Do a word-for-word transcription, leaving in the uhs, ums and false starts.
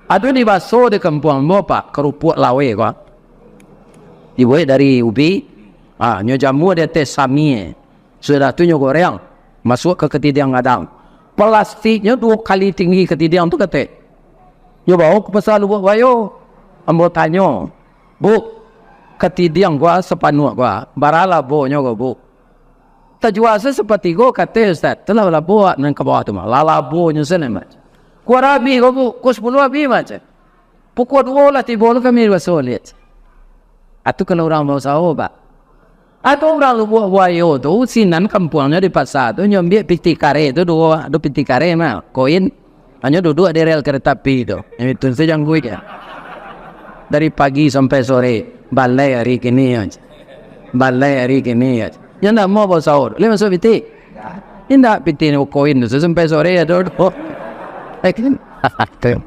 Ado di baso di kampuang ambo, Pak, karupuak laweh ko. Dibuek dari ubi, ha, nyo jamua di ateh samie. Sudah tu nyo goreng, masuak ka katidiang gadang. Palastiknyo duo kali tinggi katidiang tu, kato. Nyo bao ka pasa Lubuak Buayo. Ambo tanyo, "Bu, katidiang ko sapanuah ko, bara labonyo ko, Bu?" "Tajua se sapatigo," kato Ustaz. "Tu lah labo nan ka bawah tu mah. Lah labonyo se nan, Mak." "Kua abih ko, Bu?" "Kua sapuluah abih, Mak." "Pukua duo lah tibo lo kami baso liak." Atu kalau urang bausaho, Pak. Atau urang Lubuak Buayo tu, sinan kampuangnyo di pasa tu, nyo ambiak pitih kareh tu, duo, duo pitih kareh mah, koin. Hanyo duduak di rel kereta api tu. Itu sajo jangguik. Dari pagi sampai sore, balai hari kini aja. Balai hari kini aja. Nyo ndak mau bausaho. Lai masuak pitih? Indak, pitih ni koin tu sampai sore ado tu. Eh, kan?